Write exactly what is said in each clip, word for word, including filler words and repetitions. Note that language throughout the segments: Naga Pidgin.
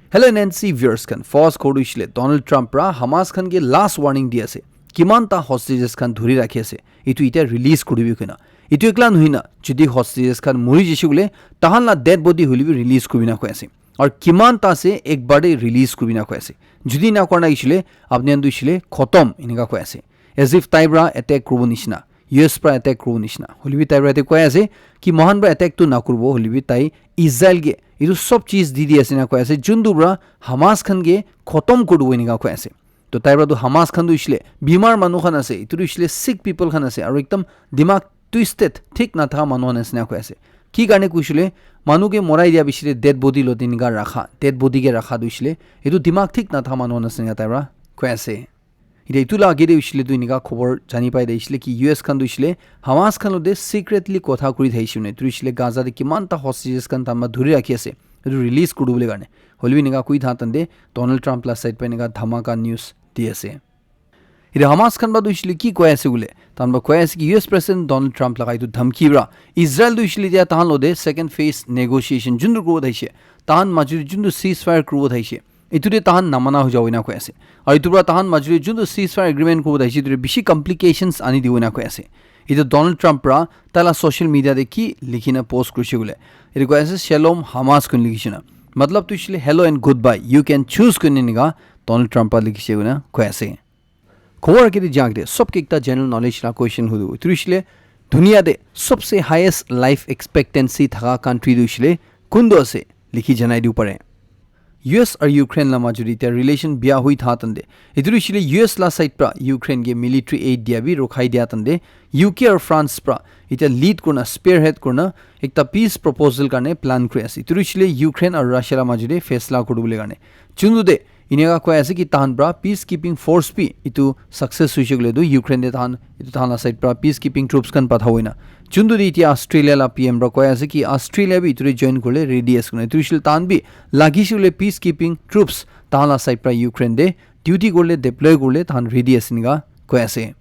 Hello N N C viewers khan, first kori dishile Donald Trump pra Hamas khan ke last warning di ase. Kiman ta hostages khan dhuri rakhi ase, itu ita release koribi koina. Itu ekla nohoi na, jodi hostages khan mori jishe bole, tahan la dead body holi bi release koribi na koi ase. Aru kiman ta ase, ek bar te release koribi na koi ase. Jodi na kora na ishile, apni khan tu ishile khotom enika koi ase. As if tai pra attack koribo nishina, U S pra attack koribo nishina. Holi bi tai pra ete koi ase ki mohan pra attack tu na koribo, holi bi tai Israel ke itu sob cheez di di ase na koi ase. Juntu pra Hamas khan ke khotom koribo enika koi ase. To tai pra tu Hamas khan tu ishile bimar manu khan ase, itu tu ishile sick people khan ase, aru ekdam dimag twisted, thik na thaka manu khan ase na koi ase. Ki karne kuishile, manu ke morai dia bishi te dead body lo tin ga rakha, dead body ke rakha tu ishile, itu dimag thik na thaka manu khan ase na tai pra koi ase. Ite itu la age te ishile tu enika khobor jani pai de ishile ki U S khan tu ishile Hamas khan lo de secretly kotha kuri thai ishile, tu ishile Gaza te kiman ta hostages khan tama dhuri rakhi ase, itu release kuru bole karne. Holi bi enika kui tha tan de Donald Trump la side pa enika dhamaka news di ase. Ite Hamas khan ba tu ishile ki koi ase bole, tan ba koi ase ki U S President Donald Trump laga itu dhamki pra Israel tu ishile dia tahan lo de second phase negotiation juntu kuru thai she, tahan majuri juntu ceasefire kuru thai she, itu te tahan namana ho jabo ena koi ase. Aru itu pra tahan majuri juntu ceasefire agreement kuru thai she, itu te bishi complications ani dibo ena koi ase. Itu Donald Trump pra tai la social media te ki likhi na post kurishe bole, itu koi ase Shalom Hamas kun likhi she na. Matlab tu ishile hello and goodbye, you can choose kun enika Donald Trump pra likhi she na koi ase. Khobor ke de jak de, sob ke ekta general knowledge la question hudu. Itu ishile dunia de sobse highest life expectancy thaka country tu ishile kundu ase, likhi janai diu pare. U S aru Ukraine la majuri ite relation bia hui tha tan de, itu ishile U S la side pra Ukraine ke military aid dia bi rokhai dia tan de, U K aru France pra ite lead kurna, spearhead kurna ekta peace proposal karne plan kuri ase. Itu ishile Ukraine aru Russia la majuri faisla kuru bole karne. Juntu de enika koi ase ki tahan pra peace keeping force bi itu success hoise koile tu Ukraine te tahan itu tahan la side pra peace keeping troops khan patha hoina. Juntu de itia Australia la P M pra koi ase ki Australia bi itu te join kurle ready ase koina. Itu ishile tahan bi lagi she koile peace keeping troops tahan la side pra Ukraine te duty kurle deploy kurle tahan ready ase enika koi ase.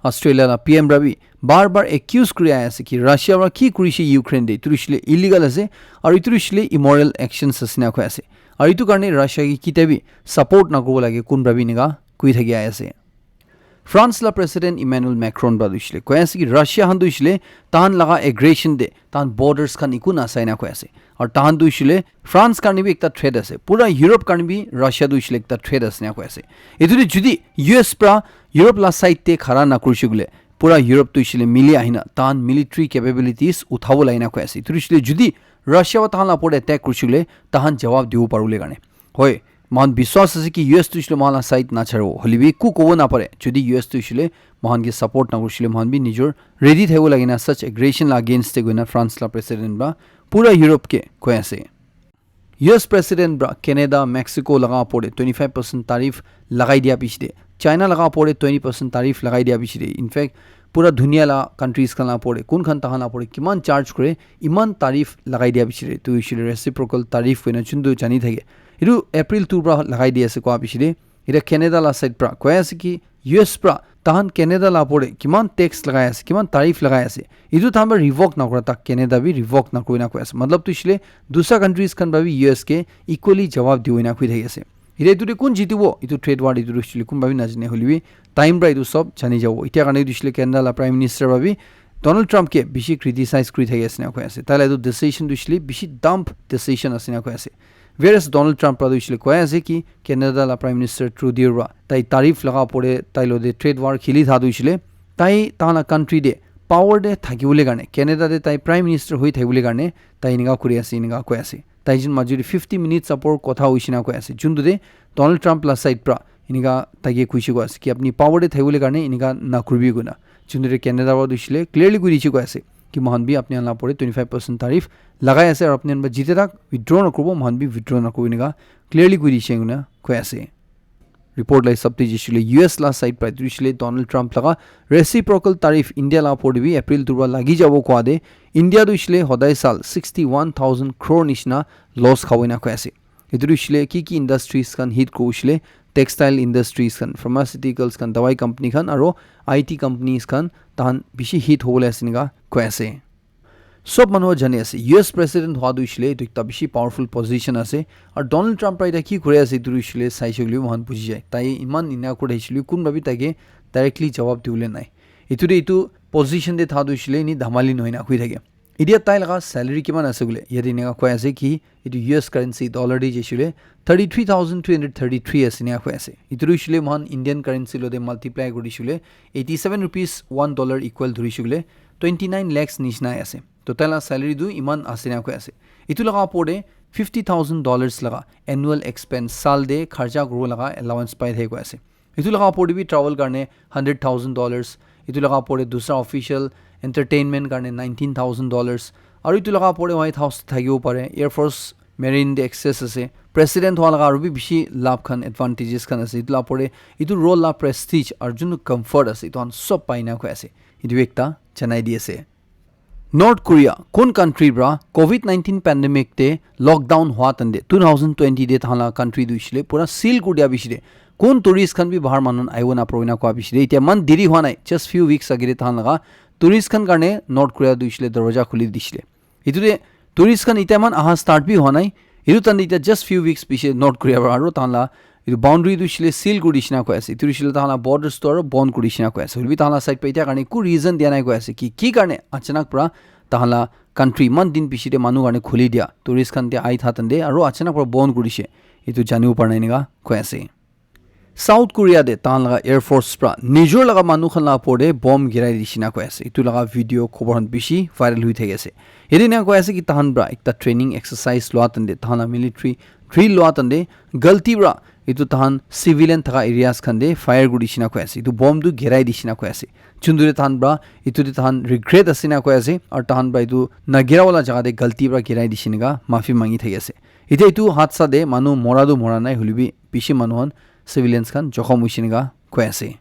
Australia la P M pra bi bar bar accuse kuri ahi ase ki Russia pra ki kurishe Ukraine te, itu ishile illegal ase, aru itu ishile immoral actions ase na koi ase. Aru itu karne Russia ke kitia bi support na koribo lage kun pra bi enika koi thaki ahi ase. France la President Emmanuel Macron pra tu ishile koi ase ki Russia khan tu ishile tahan laga aggression te tahan borders khan iku na sai na koi ase. Aru tahan tu ishile France karne bi ekta threat ase, pura Europe karne bi Russia tu ishile ekta threat ase na koi ase. Itu de jodi U S pra Europe la side te khara na kurishe koile, pura Europe tu ishile mili ahina tahan military capabilities uthabo lagina koi ase. Itu ishile jodi Russia wa tahan la opor te attack kurishe koile, tahan jawab dibo paribole karne. Hoi, mohan biswas ase ki U S tu ishile mohan la side na charibo. Holi bi ku kobo na pare. Jodi U S tu ishile mohan ke support na kurishe koile, mohan bi nijor ready thaibo lagina such aggression la against te koina France la president pra pura Europe ke koi ase. U S president pra Canada, Mexico laga opor te twenty five percent tariff lagai dia piche te, China laga opor te twenty percent tariff lagai dia piche te, in fact, pura dunia la countries khan la opor te, kun khan tahan la opor te kiman charge kore, iman tariff lagai dia piche te, tu ishile reciprocal tariff koina juntu jani thake. Itu April two pra lagai di ase koa piche te, ita Canada la side pra koi ase ki U S pra tahan Canada la opor te kiman tax lagai ase, kiman tariff lagai ase, itu tahan pra revoke na kura tak Canada bi revoke na kurina koi ase. Matlab tu ishile dusra countries khan pra bi U S ke equally jawab dibo ena koi thaki ase. Ite itu de kun jitibo, itu trade war itu de actually kunba bi najane holi bi time pra itu sob jani jabo. Itia karne itu ishile Canada la Prime Minister pra bi Donald Trump ke bishi criticize kuri thaki ase na koi ase. Tai la itu decision tu ishile bishi dumb decision ase na koi ase. Whereas Donald Trump pra tu ishile koi ase ki Canada la Prime Minister Trudeau pra tai tariff laga opor te tai lo de trade war khili tha tu ishile tai tahan la country de power de thaki bole karne, Canada de tai Prime Minister hoi thaki bole karne tai enika kuri ase, enika koi ase. Tai jin majuri fifty minutes apor kotha hoishe na koi ase. Juntu de Donald Trump la side pra enika taike kuishe koi ase ki apni power de thakibole karne enika na kuribi koina. Juntu de Canada pra tu ishile clearly kuri dishe koi ase ki mohan bi apni khan la opor te twenty five percent tariff lagai ase, aru apni khan ba jite tak withdraw na kuribo, mohan bi withdraw na kuribo, enika clearly kuri dishe koina koi ase. Report la hisab te jishile U S la side pra tu ishile Donald Trump laga reciprocal tariff India la opor te bi April two pra lagi jabo koa de India tu ishile hodai sal sixty one thousand crore nishina loss khabo ena koi ase. Itu tu ishile ki ki industries khan hit kori shile, textile industries khan, pharmaceuticals khan, dawai company khan, aro I T companies khan tahan bishi hit hobole ase enika koi ase. Sob manu jani ase, U S president hua tu hoishile etu ekta bishi powerful position ase. Aru Donald Trump para eta ki kuri ase etu hoishile saishe koile moikhan buji jai. Tai iman ena kuri thakishe koile kunba bi taike directly jawab dibole nai. Etu de etu position de tha tu hoishile ni dhamali nohoi na khui thake. Etia tai laga salary kiman ase koile yate eneka koi ase ki etu U S currency dollar de jaishe koile thirty three thousand three hundred thirty three ase eneka koi ase. Etu hoishile moikhan Indian currency lo de multiply kuri dishe koile eighty seven rupees one dollar equal dhuri dishe koile twenty nine lakhs nishina ase. To tai la salary tu iman ase na koi ase. Etu laga opor te fifty thousand dollars laga annual expense, sal te kharcha kuribo laga allowance pai thake koi ase. Etu laga opor te bi travel karne hundred thousand dollars, etu laga opor te dusra official entertainment karne nineteen thousand dollars, aru etu laga opor te White House thakibo pare, Air Force, Marine te access ase, president hua laga aru bi bishi labh khan, advantages khan ase. Etu laga opor te etu role la prestige aru jun comfort ase, etu khan sob pai na koi ase. Etu ekta janai di ase. North Korea kun country pra covid nineteen pandemic te lockdown hua tande two thousand twenty te thahan la country tu hoishile pura seal kuri dia bishi de kun tourist khan bi bahar manu aiwo na paro ena koa bishi de. Etia man deri hua nai, just few weeks age de thahan laga tourist khan karne North Korea tu hoishile darwaja khuli dishile. Etu de tourist khan etia man aha start bi hua nai. Etu tande etia just few weeks piche North Korea pra aro thahan la etu boundary tu hoishile seal kuri dishina koi ase. Etu hoishile thahan la borders tu aro bon kuri dishina koi ase. Hoilebi thahan la side pra etia karne eku reason dia nai koi ase ki, ki karne achanak pra thahan la country iman din piche de manu karne khuli dia, tourist khan te ai tha tande aro achanak pra bon kuri dishe. Etu janibo para nai enika koi ase. South Korea de thahan laga Air Force pra nijor laga manu khan la opor de bomb girai dishina koi ase. Etu laga video khobor khan bishi viral hui thaki ase. Yate ena koi ase ki thahan pra ekta training exercise lua tande, thahan la military drill lua tande, galti pra etu thahan civilian thaka areas khan de fire kuri dishina koi ase. Etu bomb tu girai dishina koi ase. Chundu de thahan pra etu de thahan regret ase na koi ase, aru thahan pra etu na gira wala jaga de galti pra girai dishi nika mafi mangi thaki ase. Etia etu hadsa de manu mora tu mora nai, hoilebi bishi manu khan civilians khan jokhom hoishe nika koi ase.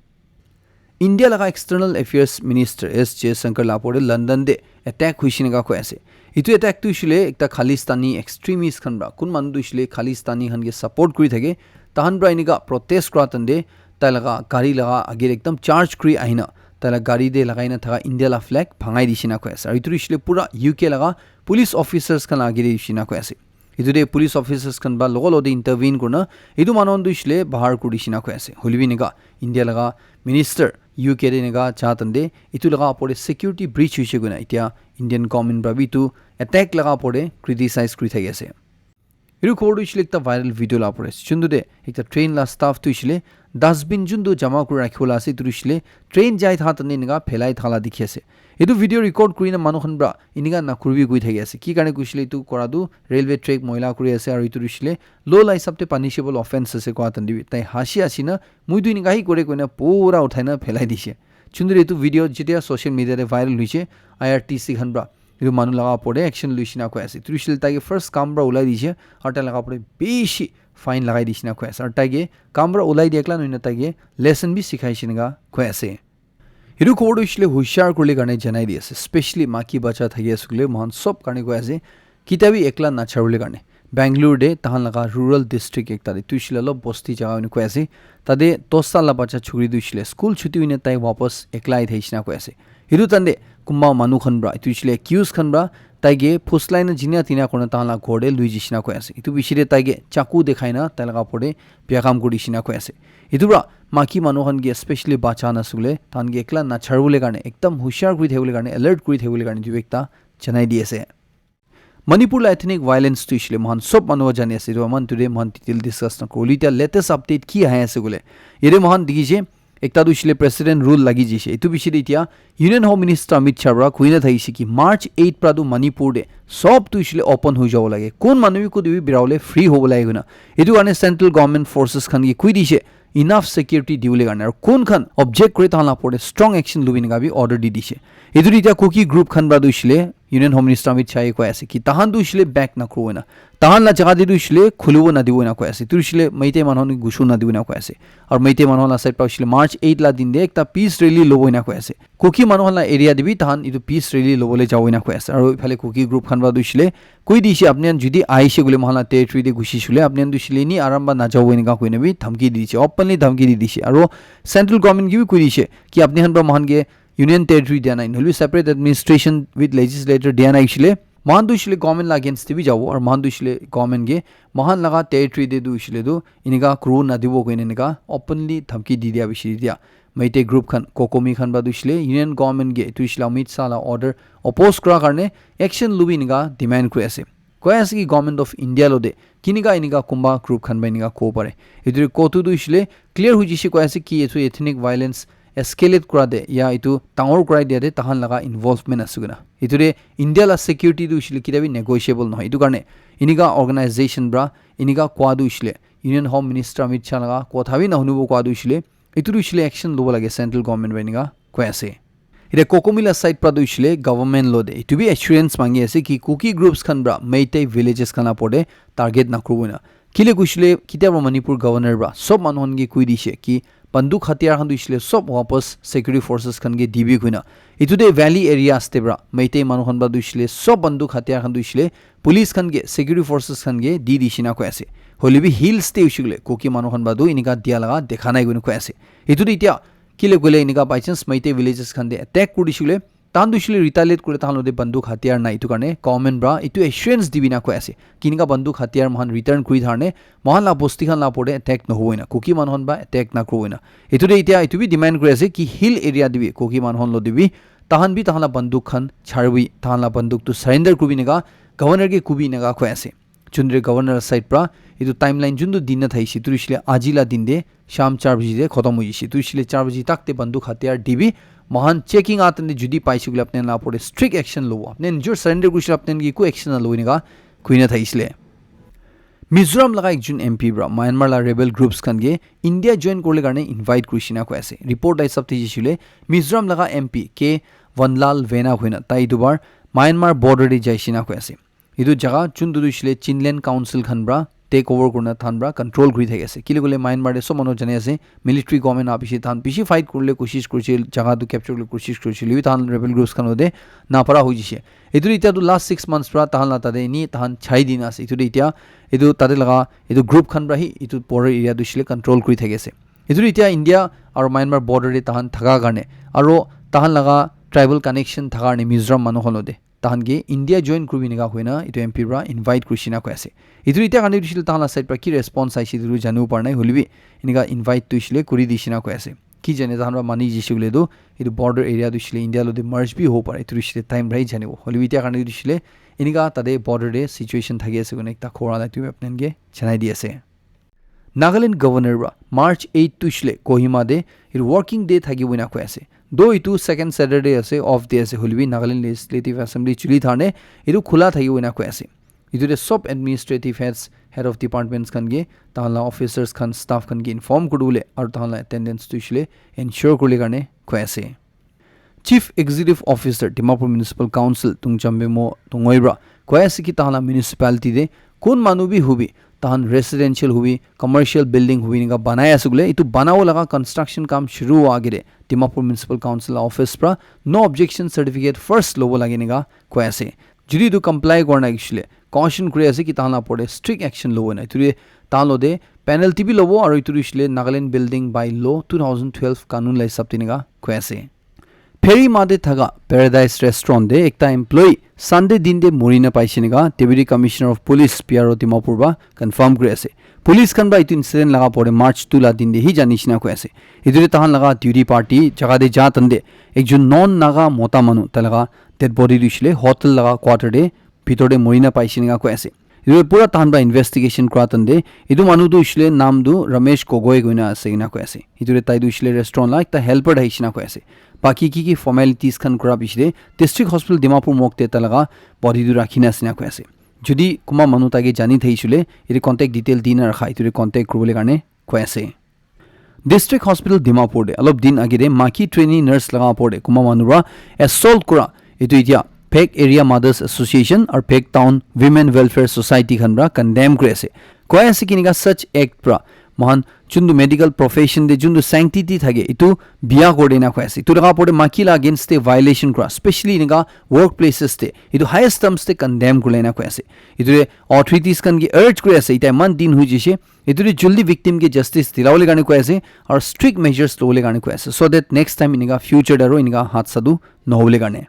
India laga External Affairs Minister S Jaishankar la opor de London de attack hoishe nika koi ase. Etu attack tu hoishile ekta Khalistani extremist khan pra, kun manu tu hoishile Khalistani khan ke support kuri thake, tahan pra enika protest kura tande tai laga gari laga age de ekdam charge kuri ahina tai la gari de lagai na thaka India la flag bhangai dishina koi ase. Aru etu hoishile pura U K laga police officers khan la age de dishina koi ase. Etu de police officers khan ba logo logo de intervene kurina etu manu khan tu hoishile bahar kuri dishina koi ase. Hoilebi enika India laga minister U K de enika ja tande etu laga opor de security breach hoishe koina etia Indian government pra bi etu attack laga opor de criticize kuri thaki ase. Etu khobor tu hoishile ekta viral video la opor de ase. Chundu de ekta train la staff tu hoishile dustbin juntu jama kuri rakhiwala ase, etu tu hoishile train jai tha tande enika phelai tha la dikhi ase. Etu video record kurina manu khan pra enika nakuribi koi thaki ase. Ki karne koishile etu kora tu railway track moila kuri ase, aru etu tu hoishile law la hisab te punishable offence ase koa tande bi. Tai hashi hashi na moi tu enika hi kore koina pura uthai na phelai dishe. Chunduri etu video jetia social media te viral hoishe, I R T C khan pra etu manu laga opor te action loishe na koi ase. Etu hoishile tai ke first kam pra ulai dishe, aru tai laga opor te bishi fine lagai dishe na koi ase. Aru tai ke kam pra ulai dia ekla nohoi na tai ke lesson bi sikhai she enika koi ase. Etu khobor tu hoishile hushar kuribole karne janai di ase, specially maiki bacha thaki ase koile moikhan sob karne koi ase, kitia bi ekla nachari bole karne. Bangalore te tahan laga rural district ekta te, etu hoishile olop bosti jaga hoine koi ase, tate dosta la bacha chukri tu hoishile school chuti hoine tai wapas ekla ahi thakishe na koi ase. Etu time te kunba manu khan pra, etu hoishile accused khan pra, tai ke phuslai na jinia tinia kurina tahan la ghor te lui jaishe na koi ase. Etu piche te tai ke chaku dekhai na tai laga opor te bia kam kuri dishe na koi ase. Etu pra maiki manu khan ke, especially bacha khan ase koile, tahan ke ekla nachari bole karne, ekdam hushar kuri thaki bole karne, alert kuri thaki bole karne etu ekta janai di ase. Manipur la ethnic violence tu hoishile moikhan sob manu jani ase, etu eman today moikhan detail discuss nakuribo. Hoile etia latest update ki ahi ase koile, yate moikhan dikhi je, ekta tu hoishile president rule lagi jaise. Etu piche te etia Union Home Minister Amit Shah pra koi na thakishe ki March eight pra tu Manipur te sob tu hoishile open hoi jabo lage. Kun manu bi kote bi bira bole free hobo lage koina. Etu karne central government forces khan ke koi dishe enough security dibole karne. Aru kun khan object kore tahan la opor te strong action lobi enika bi order di dishe. Etu tu etia Kuki group khan pra tu hoishile Union Home Minister Amit Shah ye koi ase ki tahan tu hoishile back nakuribo na. Tahan la jaga te tu hoishile khulibo nadibo ena koi ase. Tu hoishile Meitei manu khan ke ghusu nadibo ena koi ase. Aru Meitei manu khan la side pra hoishile March eight la din te ekta peace rally lobo ena koi ase. Kuki manu khan la area te bi tahan etu peace rally lobole jabo ena koi ase. Aru ephale Kuki group khan pra tu hoishile koi dishe, apni khan jodi ahishe koile moikhan la territory te ghusi shile, apni khan tu hoishile ni aram pra najabo enika koina bi dhamki di dishe, openly dhamki di dishe. Aru central government ke bi koi dishe ki apni khan pra moikhan ke Union Territory dia nai, nohoilebi separate administration with legislature dia nai hoishile, moikhan tu hoishile government la against te bi jabo, aru moikhan tu hoishile government ke moikhan laga territory te tu hoishile tu enika kuribo nadibo koina enika openly dhamki di dia bishi dia. Meitei group khan, Kokomi khan ba tu hoishile Union Government ke etu hoishile Amit Shah la order oppose kura karne action lobi enika demand kuri ase. Koi ase ki Government of India lo de kinika enika kumba group khan ba enika kobo pare. Etu kotu tu hoishile clear hui jishe koi ase ki etu ethnic violence escalate kura de ya etu dangor kurai dia de tahan laga involvement ase koina. Etu de India la security tu hoishile kita bi negotiable nohoi. Etu karne enika organization pra enika koa tu hoishile Union Home Minister Amit Shah laga kotha bi nahunibo koa tu hoishile etu tu hoishile action lobo lage central government pra enika koi ase. Ite Kokomi la side pra tu hoishile government lo de etu bi assurance mangi ase ki Kuki groups khan pra Meitei villages khan la opor de target nakuribo na. Kile kuishile kitia pra Manipur governor pra sob manu khan ke koi dishe ki banduk hatiyar khan tu hoishile sob wapas security forces khan ke dibi koina. Etu de valley areas te pra Meitei manu khan pra tu hoishile sob banduk hatiyar khan tu hoishile police khan ke, security forces khan ke di dishe na koi ase. Hoile bi hills te hoishile Kuki manu khan pra tu enika dia laga dekha nai koina koi ase. Etu de itia kile koile enika by chance Meitei villages khan de attack kuri dishe koile, tahan tu hoishile retaliate kuri tahan lo de banduk hatiyar nai, etu karne government pra etu assurance dibi na koi ase ki enika banduk hatiyar moikhan return kuri tharne moikhan la bosti khan la opor de attack nohobo ena, Kuki manu khan pra attack nakuribo ena. Etu de itia etu bi demand kuri ase ki hill area de bi Kuki manu khan lo de bi tahan bi tahan la banduk khan charibi, tahan la banduk tu surrender kuribi enika governor ke kubi enika koi ase. Chundre governor side pra etu timeline juntu dina thaishe, etu hoishile aji la din de sham char baji de khotom hoishe. Etu hoishile char baji tak te banduk hatiyar dibi moikhan checking out ande judi paishe koile apni la opor de strict action lobo. Apni nijor surrender kurishe apni ke eku action na lobo enika kuina thaisile. Mizoram laga ekjon M P pra Myanmar la rebel groups khan ke India join kurle karne invite kurishe na koi ase. Report la hisab te jishe koile Mizoram laga M P K Vanlalvena hoina tai etu bar Myanmar border de jaishe na koi ase. Etu jaga juntu tu hoishile Chinland Council khan pra take over kurina tahan pra control kuri thaki ase. Kile koile Myanmar de sob manu jani ase military government aha piche tahan bishi fight kurile koshish kurishe, jaga tu capture kurile koshish kurishe, hoilebi tahan rebel groups khan hote napara hoi jishe. Etu etiya tu last six months pra tahan la tate eni tahan chai dina ase. Etu de etiya etu tate laga etu group khan pra hi etu border area tu hoishile control kuri thaki ase. Etu de etiya India aro Myanmar border de tahan thaka karne aro tahan laga tribal connection thaka karne Mizoram manu khan hote tahan ke India join kuribi enika hoina etu M P pra invite kurishe na koi ase. Etu etiya karne hoishile tahan la side pra ki response aishe etu janibo para nai, hoilebi enika invite tu hoishile kuri dishe na koi ase. Ki jane tahan pra mani jishe koile tu etu border area tu hoishile India lo de merge bi hobo pare, etu hoishile time pra hi janibo. Hoilebi etiya karne tu hoishile enika tate border de situation thaki ase koina ekta khora la tu apni khan ke janai di ase. Nagaland governor pra March eight tu hoishile Kohima de etu working day thakibo ena koi ase. Though etu second Saturday ase, off day ase, hoilebi Nagaland Legislative Assembly chuli tharne etu khula thakibo ena koi ase. Etu de sob administrative heads, head of departments khan ke tahan la officers khan, staff khan ke inform kuri dibole aro tahan la attendance tu hoishile ensure kuribole karne koi ase. Chief Executive Officer Dimapur Municipal Council Tungcham Bemo Tongoi pra koi ase ki tahan la municipality de kun manu bi hobi, tahan residential hobi, commercial building hobi enika banai ase koile, etu banabo laga construction kam shuru howa age de Dimapur Municipal Council office pra no objection certificate first lobo lage enika koi ase. Jodi etu comply kora nai hoishile, caution kuri ase ki tahan la opor de strict action lobo na. Etu de tahan lo de penalty bi lobo aro etu de hoishile Nagaland Building by Law two thousand twelve kanun la hisab de enika koi ase. Pheri ma de thaka Paradise Restaurant de ekta employee Sunday din de mori na paishe enika Deputy Commissioner of Police P R O Dimapur pra confirm kuri ase. Police khan pra etu incident laga pore March two la din de hi jani shina koi ase. Etu de tahan laga duty party jaga de ja tan de ekjon non Naga mota manu tai laga dead body tu hoishile hotel laga quarter de bitor de mori na paishe enika koi ase. Etu pura tahan pra investigation kura tan de etu manu tu hoishile nam tu Ramesh Gogoi koina ase enika koi ase. Etu de tai tu hoishile restaurant la ekta helper ahi shina koi ase. Baki ki ki formalities khan kura piche de District Hospital Dimapur morgue de tai laga body tu rakhi na ase enika koi ase. Jodi kunba manu tai ke jani thakishe koile, yate contact detail di na rakha, etu te contact kuribole karne koi ase. District Hospital Dimapur te olop din age te maki trainee nurse laga upor te kunba manu para assault kura, etu etiya Phek Area Mothers Association aru Phek Town Women Welfare Society khan para condemn kuri ase. Koi ase ki enika such act para moikhan juntu medical profession te juntu sanctity thake, etu biya kuri dena koi ase. Etu laga upor te maki la against te violation kura, specially enika workplaces te, etu highest terms te condemn kuri dena koi ase. Etu te authorities khan ke urge kuri ase, eta eman din hoi jaise, Etu te jaldi victim ke justice dilabole karne koi ase, aru strict measures lobole karne koi ase, so that next time enika future te aru enika hadsa tu nohobole karne.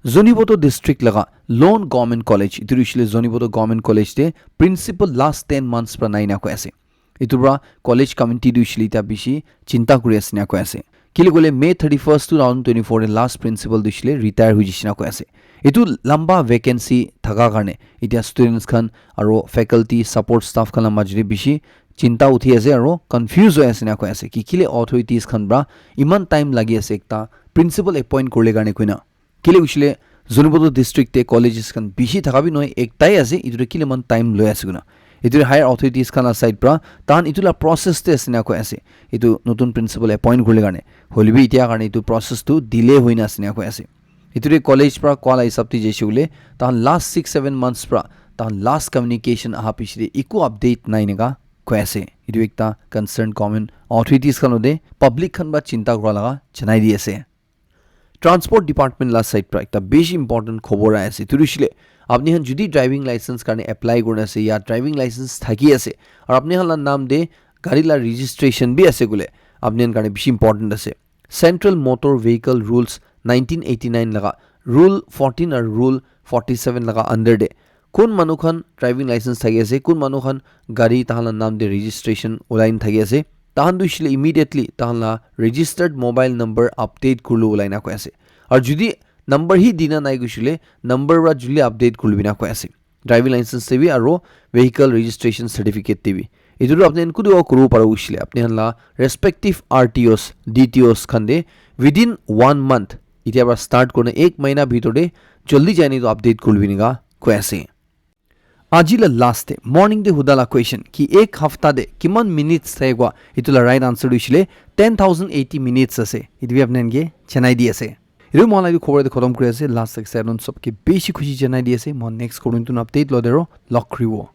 Zunheboto district laga Lone Government College, etu tu hoishe le Zunheboto Government College te principal last ten months pra nai na koi ase. Etu pra college committee tu hoishe le eta bishi chinta kuri ase na koi ase. Kile koile May thirty-first, two thousand twenty-four te last principal tu hoishe le retire hoi jishe na koi ase. Etu lamba vacancy thaka karne etia students khan aro faculty, support staff khan la majot te bishi chinta uthi ase aro confuse hoi ase na koi ase ki kile authorities khan pra iman time lagi ase ekta principal appoint kurle karne koina. Kile hoishe le Zunheboto district te colleges khan bishi thaka bi nohoi, ektai ase, etu te kile man time loi ase koina. Etu te higher authorities khan la side pra tahan etu la process te ase na koi ase. Etu notun principal appoint kurle karne. Hoile bi etia karne etu process tu delay hoi na ase na koi ase. Etu te college pra koa la hisab te jaise koile tahan last six seven months pra tahan last communication aha piche te eku update nai neka koi ase. Etu ekta concerned government authorities khan logote public khan pra chinta kura laga janai di ase. Transport department la side pra ekta bishi important khobor ahi ase. Etu tu hoishe le apni khan jodi driving license karne apply kurina ase ya driving license thaki ase aru apni khan la naam te gari la registration bi ase koile apni khan karne bishi important ase. Central Motor Vehicle Rules nineteen eighty-nine laga Rule fourteen aru Rule forty-seven laga under te kun manu khan driving license thaki ase, kun manu khan gari tahan la naam te registration ulai na thaki ase, tahan tu hoishe le immediately tahan la registered mobile number update kurlu ulai na koi ase. Aru jodi number hi dina nai koishe le number pra juli update kurlu bina koi ase. Driving license te bi aro vehicle registration certificate te bi. Etu tu apni khan kutu kuribo paribo hoishe le apni khan la respective R T Os, D T Os khan te within one month, etia pra start kurina ek mahina bhitor te jaldi jaine etu update kuribi enika koi ase. Aji la last te morning te huda la question ki ek hafta te kiman minutes thakwa, etu la right answer tu hoishe le ten thousand eighty minutes ase. Etu bi apni khan ke janai di ase. Etu moi la etu khobor te khotom kuri ase. Last tak se apni khan sob ke bishi khushi janai di ase. Moi next khobor notun update lo dero log kuribo.